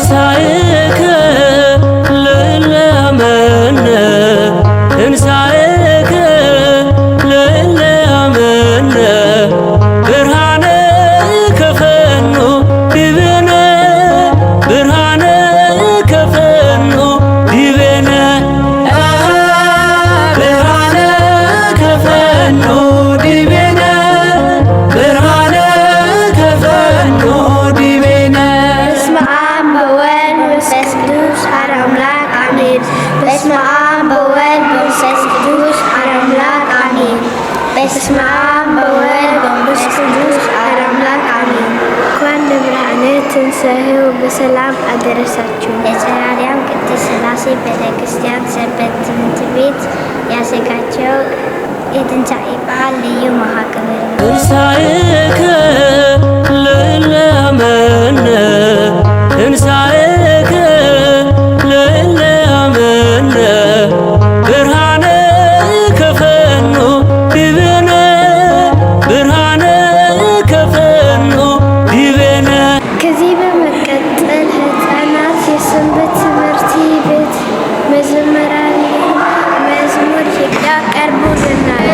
ትንሣኤከ ለእለ አመነ፣ ትንሣኤከ ለእለ አመነ፣ ብርሃነ ከፈኑ ዲቤነ፣ ብርሃነ ከፈኑ ዲቤነ፣ ብርሃነ ከፈኑ ዲቤነ፣ ብርሃነ ከፈኑ ዲቤነ። በስመ አብ ወወልድ ወመንፈስ ቅዱስ አሐዱ አምላክ አሜን። በስመ አብ ወወልድ ወመንፈስ ቅዱስ አሐዱ አምላክ አሜን። በስመ አብ ወወልድ ወመንፈስ ቅዱስ አሐዱ አምላክ አሜን። እንኳን ለብርሃነ ትንሣኤው በሰላም አደረሳችሁ። የጽርሐ አርያም ቅድስት ሥላሴ ቤተ ክርስቲያን ሰንበት ትምህርት ቤት ያዘጋጀው የትንሣኤ በዓል ልዩ መርሃ ግብር ነው። ትንሣኤከ ለእለ አመነ፣ ትንሣኤከ ለእለ አመነ፣ ብርሃነ ከፈኑ ዲቤነ፣ ብርሃነ ከፈኑ ዲቤነ። ከዚህ በመቀጠል ህፃናት የሰንበት ትምህርት ቤት መዘምራን መዝሙር ያቀርቡልናል።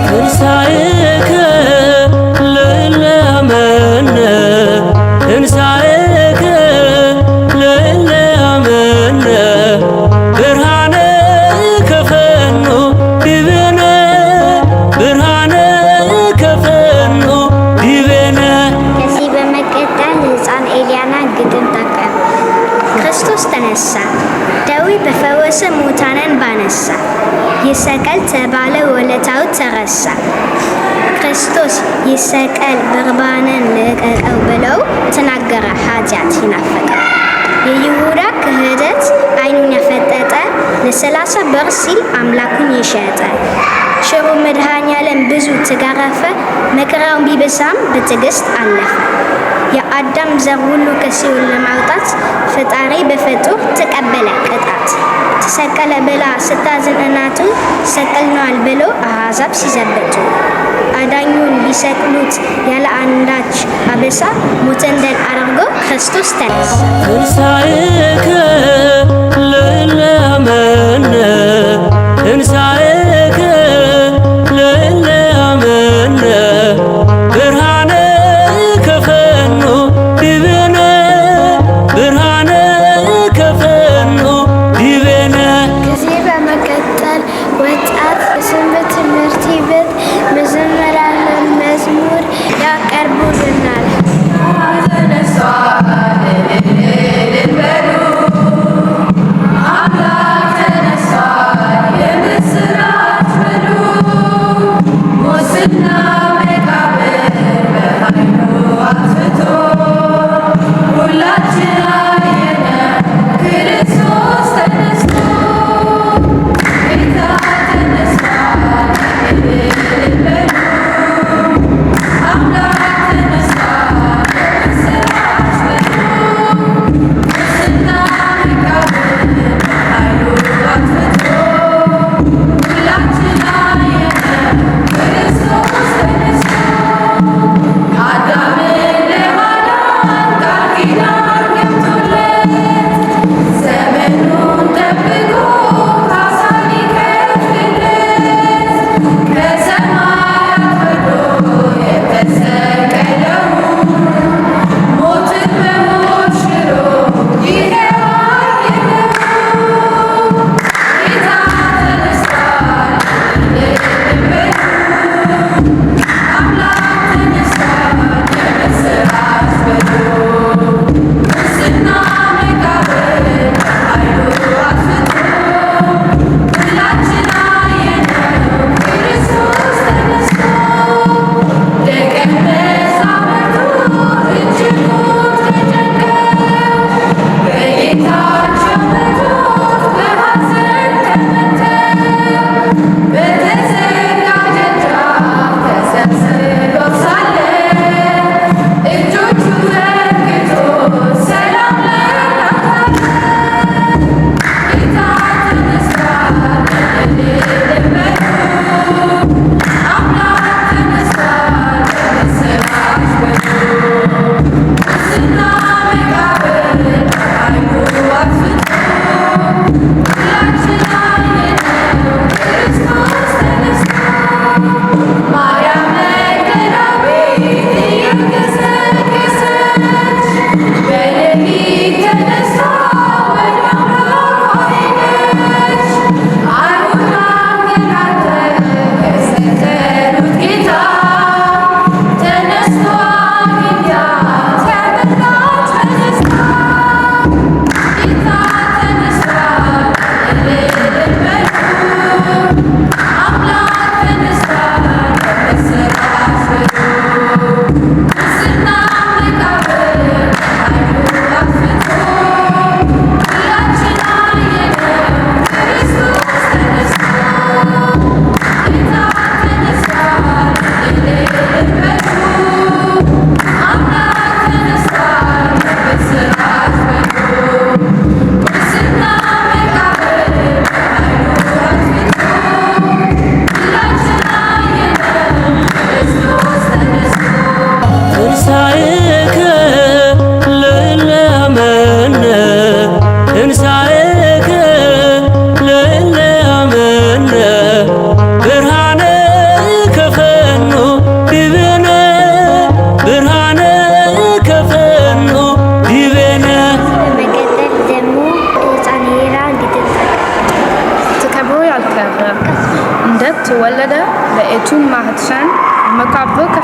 ትንሣኤከ ለእለ አመነ፣ ትንሣኤከ ለእለ አመነ፣ ብርሃነ ከፈኑ ዲቤነ፣ ብርሃነ ከፈኑ ዲቤነ። ከዚህ በመቀጠል ህፃን ኤልያና ግጥም ታቀርብ። ክርስቶስ ተነሳ፣ ደዌ በፈወሰ፣ ሙታንን ባነሳ፣ ይሰቀል ተባለ፣ ውለታው ተረሳ። ክርስቶስ ይሰቀል በርባንን ልቀቀው ብለው ተናገረ፣ ኃጢአት ይናፈቀው። የይሁዳ ክህደት ዓይኑን ያፈጠጠ፣ ለ30 ብር ሲል አምላኩን የሸጠ። ቸሩ መድኃኔዓለም ብዙ ተጋረፈ፣ መከራውን ቢበዛም በትዕግስት አለፈ። የአዳም ዘር ሁሉ ከሲኦል ለማውጣት ፈጣሪ በፍጡር ተቀበለ ቅጣት። ተሰቀለ ብላ ስታዝን እናቱ፣ ሰቅልነዋል ብሎ አሕዛብ ሲዘብቱ፣ አዳኙን ቢሰቅሉት ያለ አንዳች አበሳ፣ ሞትን ድል አድርጎ ክርስቶስ ተነሳ። ትንሣኤከ ለእለ አመነ፣ ትንሣኤከ ለእለ አመነ፣ ብርሃነ ከፈኑ ዲቤነ፣ ብርሃነ ከፈኑ ዲቤነ። ከዚህ በመቀጠል ወጣት የሰንበት ትምህርት ቤት መዘምራን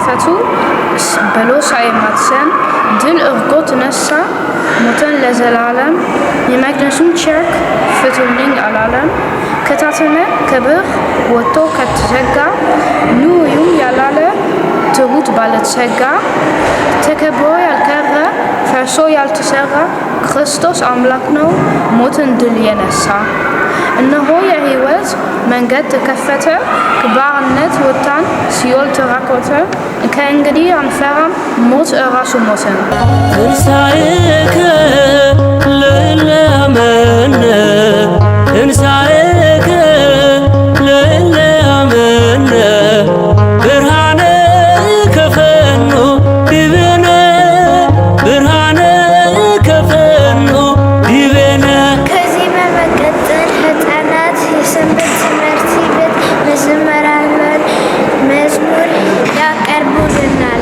ተፈቱ ብሎ ሳይማፀን ድል አድርጎ ተነሳ ሞትን ለዘላለም። የመቅደሱን ጨርቅ ፍቱልኝ አላለም። ከታተመ ክብር ወጥቶ ከተዘጋ፣ ኑ እዩኝ ያላለ ትሁት ባለጸጋ፣ ተከብሮ ያልቀረ ፈርሶ ያልተሰራ፣ ክርስቶስ አምላክ ነው ሞትን ድል የነሳ። እነሆ የሕይወት መንገድ ተከፈተ፣ ከባርነት ወጣን ሲኦል ተራቆተ። ከእንግዲህ አንፈራም ሞት እራሱ ሞትን። ትንሣኤከ ለእለ አመነ፣ ትንሣኤከ ለእለ አመነ፣ ብርሃነ ከፈኑ ዲቤነ፣ ብርሃነ ከፈኑ ዲቤነ። ከዚህ በመቀጠል ህፃናት የሰንበት ትምህርት ቤት መዘምራን መዝሙር ያቀርቡልናል።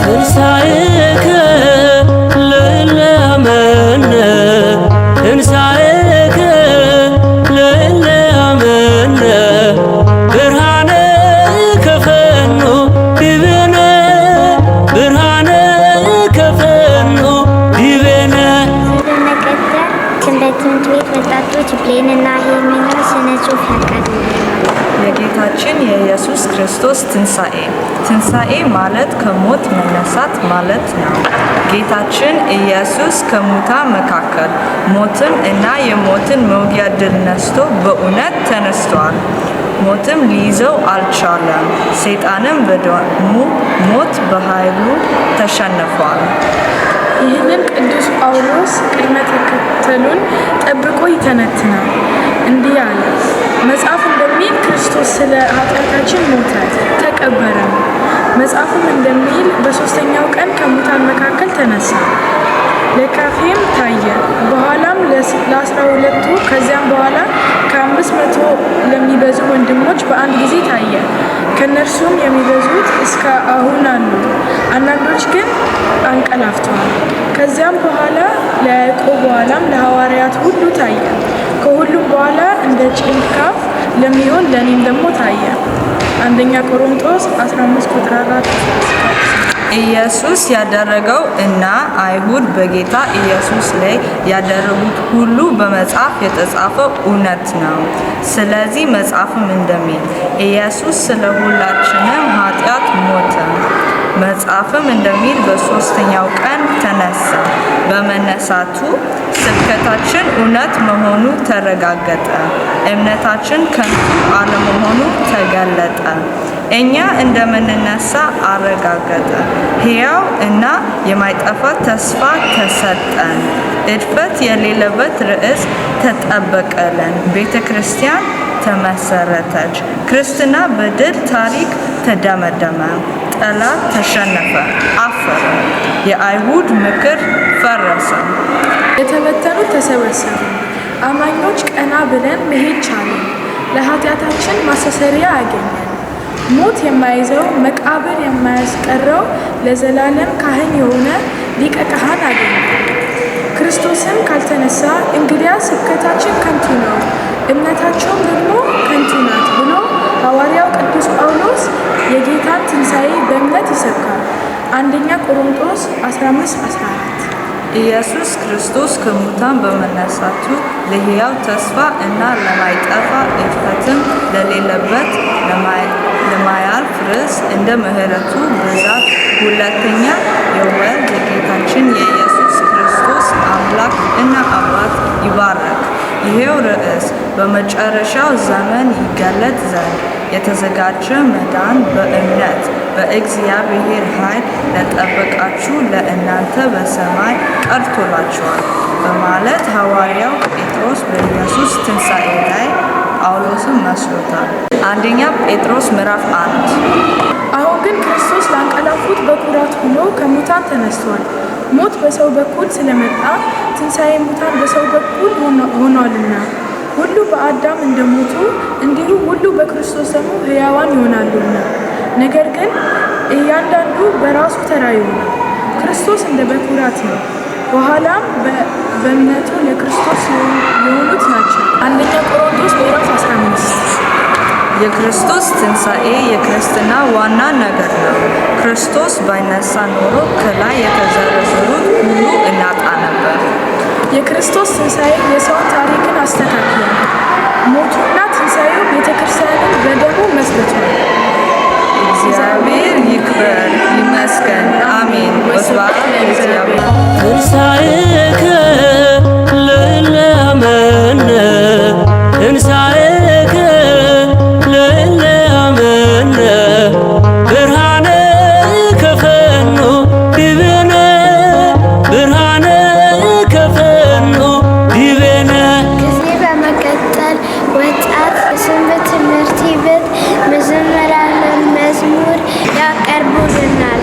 ትንሣኤከ ለእለ አመነ፣ ትንሣኤከ ለእለ አመነ፣ ብርሃነ ከፈኑ ዲቤነ፣ ብርሃነ ከፈኑ ዲቤነ። በመቀጠል ሰንበት ትምህርት ቤት ወጣቶች ብሌንና ሄርሜላ ስነ ጽሑፍ ያቀርቡልናል። የጌታ የጌታችን የኢየሱስ ክርስቶስ ትንሣኤ። ትንሣኤ ማለት ከሞት መነሳት ማለት ነው። ጌታችን ኢየሱስ ከሙታን መካከል ሞትን እና የሞትን መውጊያ ድል ነስቶ በእውነት ተነስቷል። ሞትም ሊይዘው አልቻለም። ሰይጣንም በደሙ ሞት በኃይሉ ተሸንፏል። ይህንን ቅዱስ ጳውሎስ ቅደም ተከተሉን ጠብቆ ይተነትናል። እንዲህ አለ። መጽሐፍ እንደሚል ክርስቶስ ስለ ኃጢአታችን ሞተ፣ ተቀበረም። መጽሐፍም እንደሚል በሦስተኛው ቀን ከሙታን መካከል ተነሳ፣ ለኬፋም ታየ። በኋላም ለ12ቱ፣ ከዚያም በኋላ ከ500 ለሚበዙ ወንድሞች በአንድ ጊዜ ታየ። ከእነርሱም የሚበዙት እስከ አሁን አሉ፣ አንዳንዶች ግን አንቀላፍተዋል። ከዚያም በኋላ ለያዕቆብ በኋላም ለሐዋርያት ሁሉ ታየ። ከሁሉም በኋላ እንደ ጭንጋፍ ለሚሆን ለእኔም ደግሞ ታየ። አንደኛ ቆሮንቶስ 15 ቁጥር 4። ኢየሱስ ያደረገው እና አይሁድ በጌታ ኢየሱስ ላይ ያደረጉት ሁሉ በመጽሐፍ የተጻፈው እውነት ነው። ስለዚህ መጽሐፍም እንደሚል ኢየሱስ ስለ ሁላችንም ኃጢአት ሞተ። መጽሐፍም እንደሚል በሦስተኛው ቀን ተነሳ። በመነሳቱ ስብከታችን እውነት መሆኑ ተረጋገጠ። እምነታችን ከንቱ አለመሆኑ ተገለጠ። እኛ እንደምንነሳ አረጋገጠ። ሕያው እና የማይጠፋ ተስፋ ተሰጠን። እድፈት የሌለበት ርዕስ ተጠበቀልን። ቤተ ክርስቲያን ተመሰረተች። ክርስትና በድል ታሪክ ተደመደመ። ጠላት ተሸነፈ፣ አፈረ። የአይሁድ ምክር ፈረሰ። የተበተኑት ተሰበሰቡ። አማኞች ቀና ብለን መሄድ ቻልን። ለኃጢአታችን ማስተስረያ አገኘን። ሞት የማይዘው፣ መቃብር የማያስቀረው፣ ለዘላለም ካህን የሆነ ሊቀ ካህን አገኘን። ክርስቶስም ካልተነሳ እንግዲያ ስብከታችን ከንቱ ነው፣ እምነታቸውም ደግሞ ከንቱ ናት ብሎ ሐዋርያው ቅዱስ ጳውሎስ የጌታን ትንሣኤ በእምነት ይሰብካል። አንደኛ ቆሮንቶስ 15 14። ኢየሱስ ክርስቶስ ከሙታን በመነሳቱ ለሕያው ተስፋ እና ለማይጠፋ እድፈትም ለሌለበት ለማያልፍ ርዕስ እንደ ምሕረቱ ብዛት ሁለተኛ የወልድ የጌታችን የኢየሱስ ክርስቶስ አምላክ እና አባት ይባረክ። ይሄው ርዕስ በመጨረሻው ዘመን ይገለጥ ዘንድ የተዘጋጀ መዳን በእምነት በእግዚአብሔር ኃይል ለጠበቃችሁ ለእናንተ በሰማይ ቀርቶላችኋል በማለት ሐዋርያው ጴጥሮስ በኢየሱስ ትንሣኤ ላይ ጳውሎስን መስሎታል። አንደኛ ጴጥሮስ ምዕራፍ 1። አሁን ግን ክርስቶስ ላንቀላፉት በኩራት ሆኖ ከሙታን ተነስቷል። ሞት በሰው በኩል ስለመጣ ትንሣኤ ሙታን በሰው በኩል ሆኗልና፣ ሁሉ በአዳም እንደሞቱ እንዲሁ ሁሉ በክርስቶስ ደግሞ ሕያዋን ይሆናሉና። ነገር ግን እያንዳንዱ በራሱ ተራ ይሆናል። ክርስቶስ እንደ በኩራት ነው፣ በኋላም በእምነቱ ለክርስቶስ የሆኑት ናቸው። አንደኛ ቆሮንቶስ ምዕራፍ 15። የክርስቶስ ትንሣኤ የክርስትና ዋና ነገር ነው። ክርስቶስ ባይነሳ ኖሮ ከላይ የተዘረዘሩት ሁሉ እናጣ ነበር። የክርስቶስ ትንሣኤ የሰውን ታሪክን አስተካክሏል። ሞቱና ትንሣኤው ቤተ ክርስቲያንን በደሙ መስርቷል። እግዚአብሔር ይክበር ይመስገን፣ አሜን። ወስብሐት ለእግዚአብሔር። ትንሣኤከ ለእለ አመነ፣ ትንሣኤከ ለእለ አመነ፣ ብርሃነ ከፈኑ ዲቤነ፣ ብርሃነ ከፈኑ ዲቤነ። ከዚህ በመቀጠል ወጣት የሰንበት ትምህርት ቤት መዘምራን መዝሙር ያቀርቡልናል።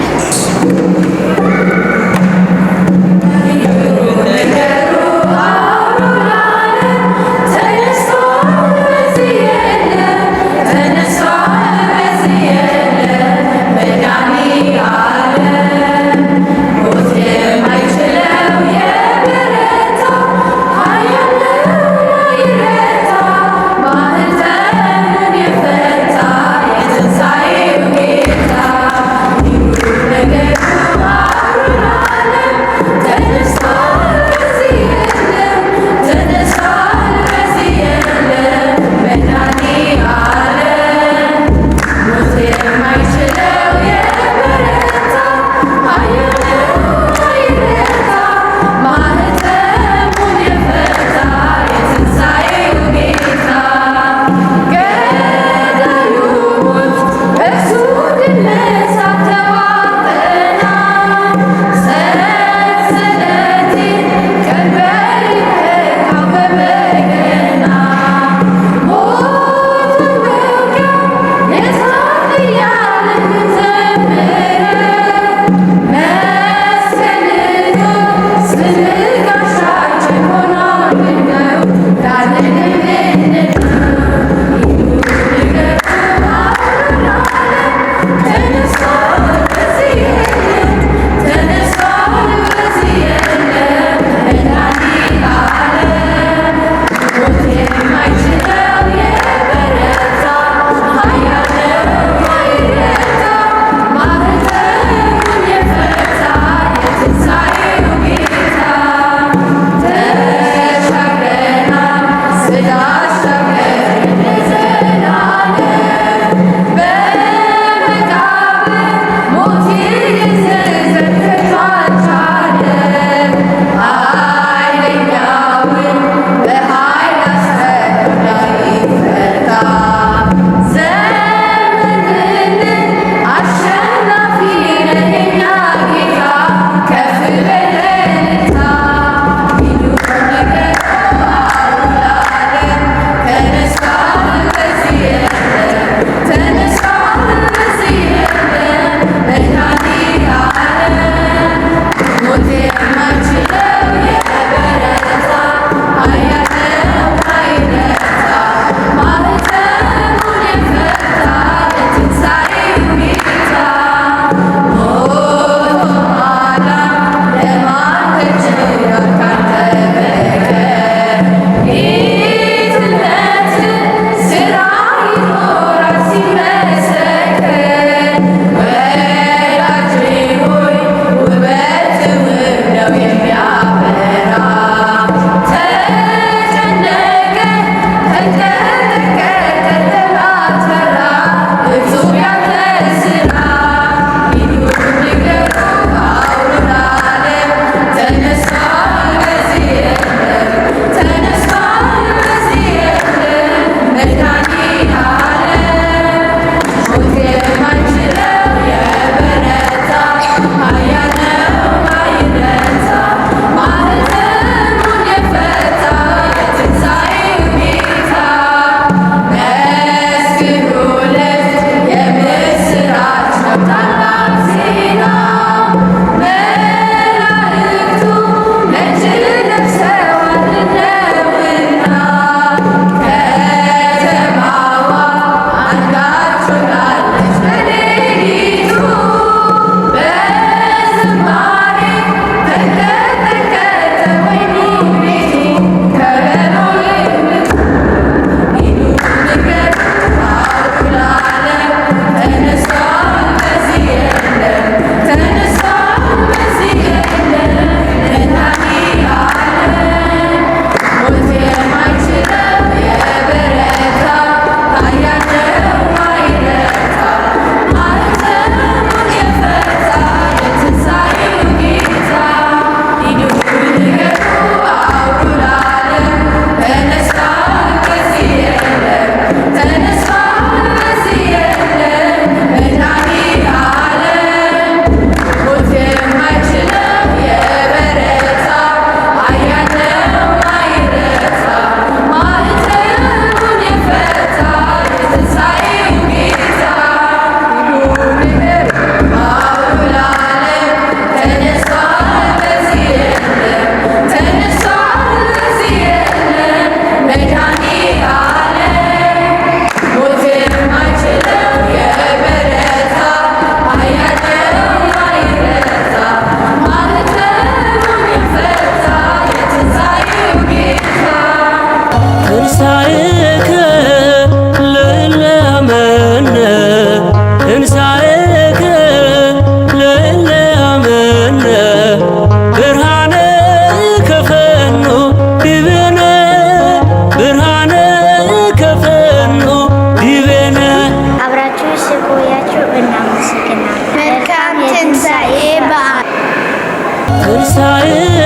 ትንሣኤ